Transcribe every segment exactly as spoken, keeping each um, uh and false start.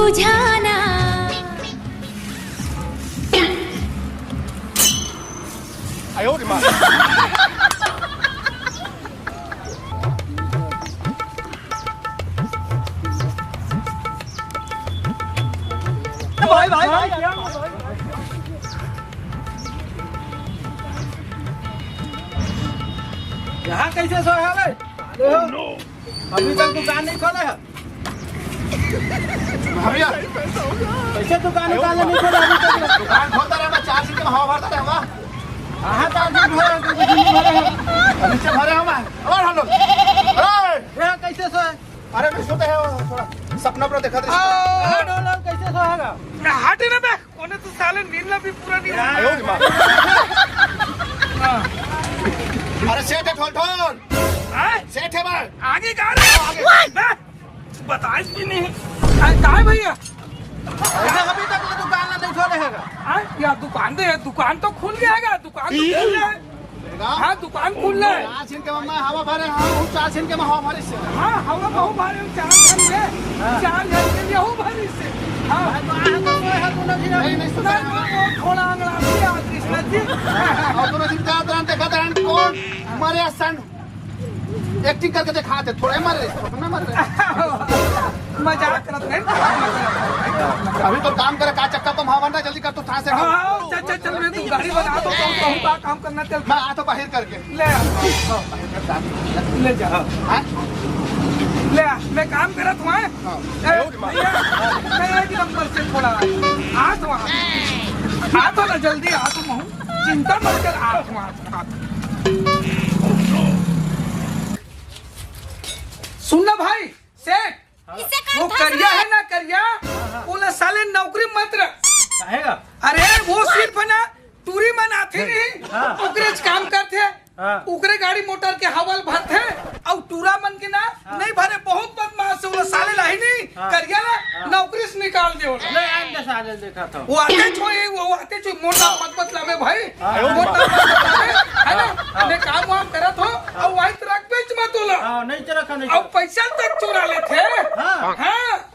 बुझाना। भाई, भाई, भाई। यहाँ कैसे सोए हवे? अभी तक दुकान नहीं खोले है। भैया, कैसे दुकान उकान नहीं खोले अभी तक? दुकान खोलता रहे, मैं चार सीट में हवा भरता रहे, वाह। कहाँ चार सीट भरे हैं? तो कुछ नहीं भरे हैं। नीचे भरे हम हैं। और हम लोग। ए! यहाँ कैसे सोए? अरे, नहीं सोते हैं, थोड़ा सपना पूरा देखा था। आ, ढोलक कैसे सोएगा? हट ना बे। कोने तो साले नींद ला भी पूरा नहीं हुआ। आयो रे माँ। अरे सेठ है, ठोल ठोल। हाँ? सेठ है भाई। आगे गा रहे हो? आगे। मैं बताइस भी नहीं। अरे काय भैया? अरे अभी तक ये दुकान ना नहीं खोले हैगा। हाँ? या दुकान दे, दुकान तो खुल गया हैगा, दुकान तो खुल गया है। हाँ, दुकान खुल रहा है। चार छीन के मैं हवा भरे हूँ, चार छीन के मैं हवा भरे से। हाँ, हवा बहुत भारी, चार छीन के, हाँ। चार छीन के लिए हूँ भारी से। हाँ। नहीं, नहीं, सुन रहे हैं। थोड़ा अंगड़ा भी आ, कृष्णा जी। और दोनों दिन का दौरान देखा था, कौन मरे सन। एक्टिंग करके दिखा दे, थोड़े मर रहे, थोड़े मर रहे। मजाक करत रहे। अभी तो काम करे, का चक्का पंप हवा ना, जल्दी कर तो था से। हाँ, हाँ, चल, चल, चल, मैं तू गाड़ी बना दो, कहूँ, कहूँ का काम करना, चल। मैं आ तो बाहर करके। ले आ। ले जा। हाँ? ले आ, मैं काम करत हूँ, हाँ? हाँ। ए, भैया, मैं एक नंबर से थोड़ा आ तो वहाँ। आ तो ना, जल्दी आ तो महूँ। चिंता मत कर, आ तो वहाँ। सुन ना भाई, सेठ, वो करिया है ना, करिया, ओला साले नौकरी मत रख। काहे गा? अरे, वो सिर्फ ना टूरी मन आथे नहीं, हाँ। ओकरे च काम करथे, हाँ। ओकरे गाड़ी मोटर के हवा ल भरथे, अउ टूरा मन के ना हाँ। नहीं भरे, बहुत बदमाश है, ओला साले लाही नहीं, हाँ। करिया ना हाँ। नौकरी से निकाल दे ओला। ले आन दे साले, देखा था। वो आते छोए, वो आते छोए, मोर नाम मत बतलावे भाई, हाँ। मोर नाम मत बतलावे, है ना? हाँ। मैं काम वाम करत हो, अउ वही तो रख बेच मत ओला। हाँ, नहीं तो रखा, नहीं अउ तो। पैसा तक चुरा लेथे। हाँ। हाँ।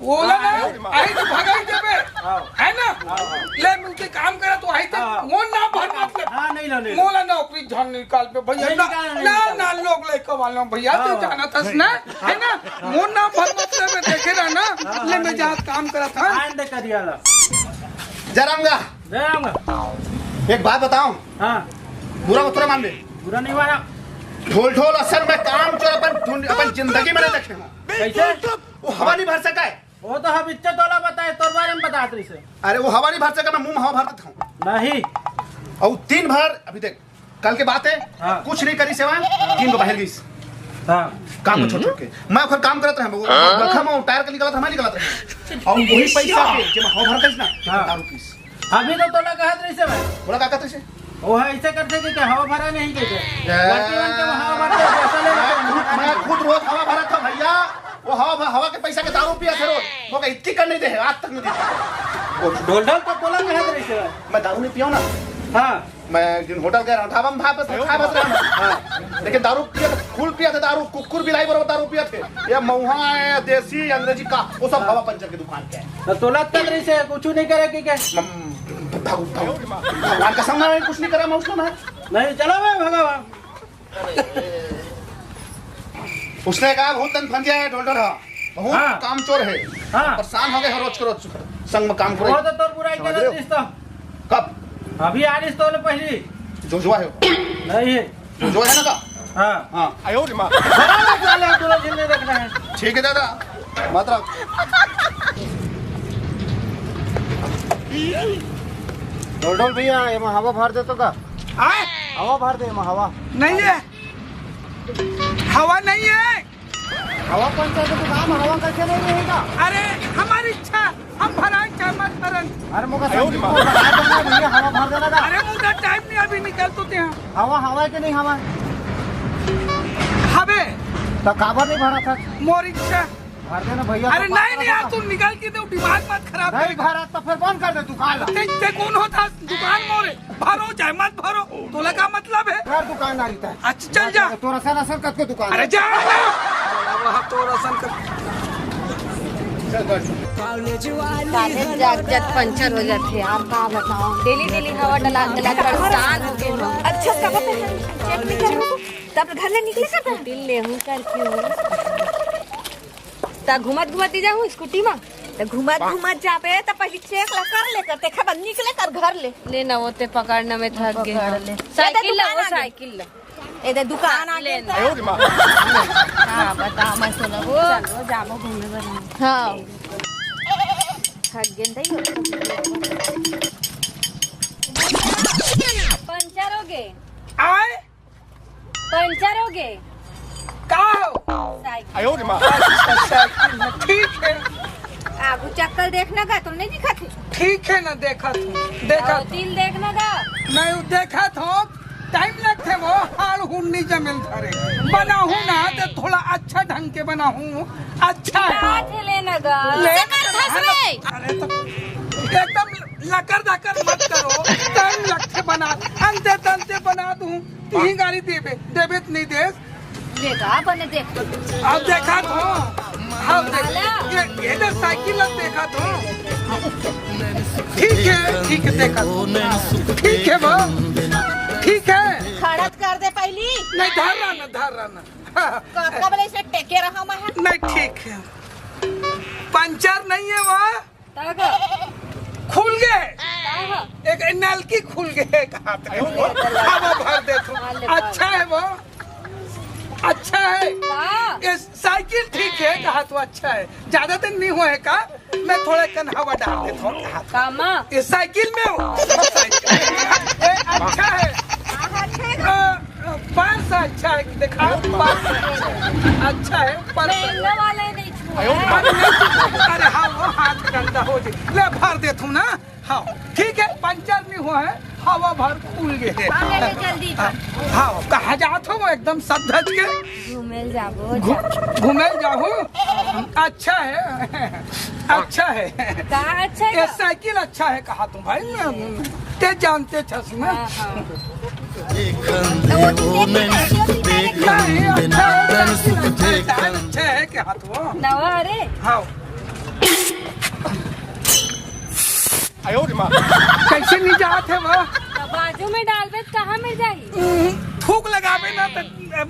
ओला ना, हाँ। आई तो भगाई देबे। हाँ। है ना? हाँ, हाँ। ले मिलके काम करा तो आई तो हाँ। मोर नाम भर मत ले। हाँ, नहीं लो, नहीं लो। मोला नौकरी झन निकाल पे भैया। नहीं ना, निकाल, नहीं ना, निकाल। ना, लोग लइका वाला भैया, हाँ, तू हाँ। जानत हस ना, है ना? मोर नाम भर मत ले, मैं देखे रहा ना, हाँ, ले हाँ, मैं नहीं। जात काम करत हंव। आन दे करिया ला। जय राम गा। जय राम गा। एक बात बताओ। हाँ। बुरा मत थोड़ा मान ले। बुरा नहीं माना। ढोल ढोल असल में काम चोर अपन ढूंढ, अपन जिंदगी में नहीं देखे हंव। कैसे? वो हवा नहीं भर सका है। वो तो हम इच्छा तोला बताए, तोर बारे में बतात रहिसे। अरे वो हवा नहीं भर सका, मैं मुंह में हवा भर देता हूँ। नहीं। अउ दिन भर, अभी देख, कल के बात है, हाँ। कुछ नहीं करिस हे, तीन गो बाहर गइस। हाँ। काम में छोट छोट के। मैं ओकर काम करत रहे, वो हाँ। बखा में टायर के निकलत रहे, मैं निकलत रहे। अउ वही पैसा के, जब हवा भर गइस ना, हाँ। दारू पीस। अभी तो तोला कहत रहिसे भाई। बोला का कहत रहिसे? वो है ऐसे करते कि क्या हवा भरा नहीं देते? ए, लड़की बन के हवा भरते, पैसा ले लेते हैं। मैं खुद, मैं खुद रोज हवा भरत था भैया। वो हवा भ-, हवा के पैसा के दारू पिया थे रोज। वो कहा इतनी कर नहीं दे, आज तक नहीं दी। वो ढोल ढोल तो बोला कहत रहिसे भाई। मैं दारू नहीं पिया ना। हाँ। मैं जिन होटल गया रहा, ढाबा में भात बस खाए बस रहा। हाँ। लेकिन दारू पिया था, फुल पिया था दारू, कुकुर बिलाई बराबर दारू पिया थे। ये महुआ है, देसी, अंग्रेजी का, वो सब हाँ। हवा पंचर की दुकान पे है। तो तोला तक रहिसे, कुछ नहीं करे कि क्या? मम-, भग-, भग-, भगवान कसम ना, कुछ नहीं करा मैं उसको ना। नहीं, चलो मैं भगा वहाँ। उसने कहा, "बहुत तन फंदिया है, ढोल ढोल, हाँ। बहुत हाँ। कामचोर है।" हाँ। परेशान हो गए हैं रोज के रोज संग में काम करे। वो तो तोर बुराई समझ रहे करत हो? रहिस तो। कब? अभी आ रहिस तो ले पहली। जोजुआ है वो। नहीं है। जोजुआ है ना का? हाँ। हाँ। आयो रे माँ। बराबर साले हम दोनों जिंदे रखना है। ठीक है दादा, मत रख। ढोल ढोल भैया, एमा हवा भर दे तो का? आए? हवा भर दे, एमा हवा। नहीं है, हवा नहीं है। हवा पंचर के दुकान, हवा कैसे नहीं रहेगा? अरे, हमारी इच्छा, हम भराए चाहे मत भरन। अरे, मोका अरे, संदीप को बता देना भैया, हवा भर देना का। अरे, मुझे टाइम नहीं, अभी निकल तो दे। हवा, हवा है कि नहीं हवा है? हवे। तो काबर नहीं भरा था? मोर इच्छा। भर देना भैया, अरे तो नहीं, नहीं यार, तू निकल के दे, दिमाग मत खराब नहीं कर। भरा तो फिर बंद कर दे दुकान ला। ते, ते कौन होता दुकान मोरे? भरो चाहे मत भरो, तोला का मतलब है? यार दुकान ना रहता है। अच्छा, चल जा। तोर असन असन कतको दुकान अरे है। जा ना। वहाँ तोर असन कर। चल, बैठ। कालेज जात जात पंचर हो जाथे यार, का बताओ, डेली डेली हवा डला डला परेशान हो गए हम। अच्छा, तब अपन चेक नहीं करो, तब घर ले निकले कर। स्कूटी ले हूँ करके हूँ। ता घुमत घुमत ही जाहूँ स्कूटी मा। त घुमत घुमत जाबे त पहली चेक ला कर ले कर, तेखर बाद निकले कर घर ले। ले ना, वो ते पकड़ना में थक गए। पकड़ ले। साइकिल ला, वो साइकिल ला। ए दे दुकान आ ले गए ना। हाँ, बता, मैं सुना वो। चलो, जाबो घूमे बर। हाँ। थक गए नहीं। पंचर हो गए। आए? पंचर हो गए। का हो? साइकिल। अच्छा, साइकिल में, ठीक है। आगू चक्कर देखना का, तुमने नहीं खाती? ठीक है ना, देखा था, देखा था। तिल देखना का? नहीं, वो देखा था, टाइम लगथे वो, हाड़ हुड़ नहीं जमेल धरे। बनाहूँ ना तो थोड़ा अच्छा ढंग के बनाहूँ, अच्छा है। बात है लेना का। ले, अरे तो एकदम लकर दकर मत करो, टाइम लगथे बना, अंते तंते बना दूँ। तीन गाड़ी देबे, देबे त नहीं देस। ले तो आप ने देख। अब देखा तो, हाँ, देख, ये, ये तो साइकिल अब देखा तो। ठीक है, ठीक है, देखा तो। ठीक है वो, ठीक है। खड़ा कर दे पहली। नहीं, धर रहा ना, धर रहा ना। हाँ। कब ले से टेके रहा मैं? नहीं, ठीक है। पंचर नहीं है वो। तागा। खुल गए। तागा। एक नलकी खुल गए, एक हाथ में। हवा भर दे तो। हाँ, ले अच्छा है वो, अच्छा है। का? ये साइकिल ठीक है, कहा तो अच्छा है, ज्यादा दिन नहीं हुआ है का? मैं थोड़ा कन हवा डाल देता हूँ, कहा तो। कामा? ये साइकिल में हो। ए, अच्छा है। हाँ, अच्छा है। अ, अ, पर्स अच्छा है, दिखाओ, पर्स अच्छा है। अच्छा है, पर्स। महंगा वाला ही नहीं छुआ है। अरे, अरे हाँ, वो हाथ गंदा हो जाए। ले, भर देता हूँ ना। हाँ, ठीक है, पंचर नहीं हुआ है, हवा भर खुल गए है। हाँ, ले, ले, जल्दी भर। हाँ, कहाँ जात हो वो एकदम सज धज के? घूमे जाबो, घू-, जा। घूमे जाहूँ? अच्छा है, अच्छा है। कहाँ अच्छा है ये का? साइकिल अच्छा है, कहा तुम भाई, मैं, ते जानते छस ना। हाँ, हाँ। तो वो तो देख के नहीं, अच्छा है, साइकिल अच्छा है, टायर अच्छा है, कहा तुम? नवा, अरे। हाँ। कैसे नहीं जात है वो? तो बाजू में डालबे त कहाँ मिल जाही? हम्म, थूक लगाबे ना त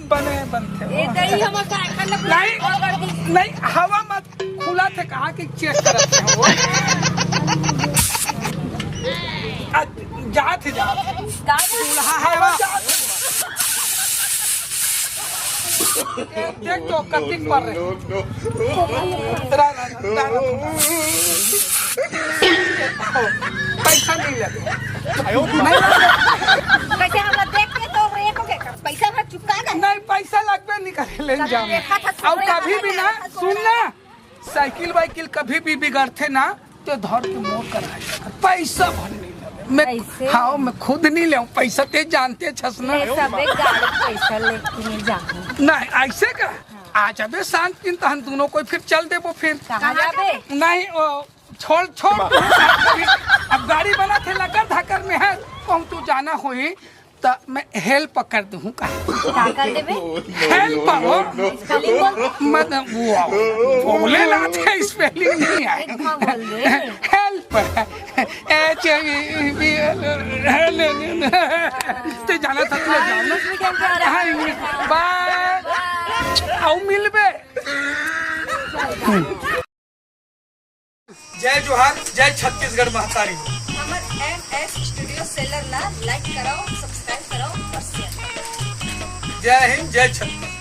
बने बनथे वो। ए, दही हमर साइकिल में नहीं, पकड़ दी। नहीं, हवा मत खुला थे, कहा कि चेक करत है वो। आ, जात है, जात है। का बोल? दूल्हा है वो। देख तो कटिंग कर रहे। रा, रा, रा, रा, रा। पैसा नहीं लगे। नहीं लगे। कैसे हम लोग देख के तो रेप हो गए। पैसा ना चुका गए। नहीं, पैसा लगबे नहीं करे, ले जाओ। देखा था, और कभी भी ना, सुन ना, साइकिल वाइकिल कभी भी बिगड़थे ना, तो धर के मोर करा, पैसा भर नहीं लगे। मैं, ऐसे? हाँ, मैं खुद नहीं ले, पैसा ते जानते छस ना। ले सबे गाड़ी पैसा लेके नहीं जाऊँ। नहीं, ऐसे का? आज अबे शांत दिन तहन दोनों कोई फिर चल देबो फिर। कहाँ जाबे? नहीं, ओ, छोड़, छोड़, तू साथ कभी। अब गाड़ी बना थे लकर धकर में है, कहूँ तू जाना होई, त मैं हेल्प कर दूँ का? का कर देबे? हेल्प हो? स्पेलिंग बोल। मत, वो, बोले ना थे, स्पेलिंग नहीं आए। एक बार बोल दे। हेल्प। एच ए बी एल, ते जाना था, तू जाना। इंग्लिश मीडियम पे आ रहा है। हाँ, इंग्लिश। बाय। आओ मिलबे। जय जोहार, जय छत्तीसगढ़ महतारी। हमर एम एस स्टूडियो सेलर ला लाइक कराओ, सब्सक्राइब कराओ और शेयर कराओ। जय हिंद, जय छत्तीसगढ़।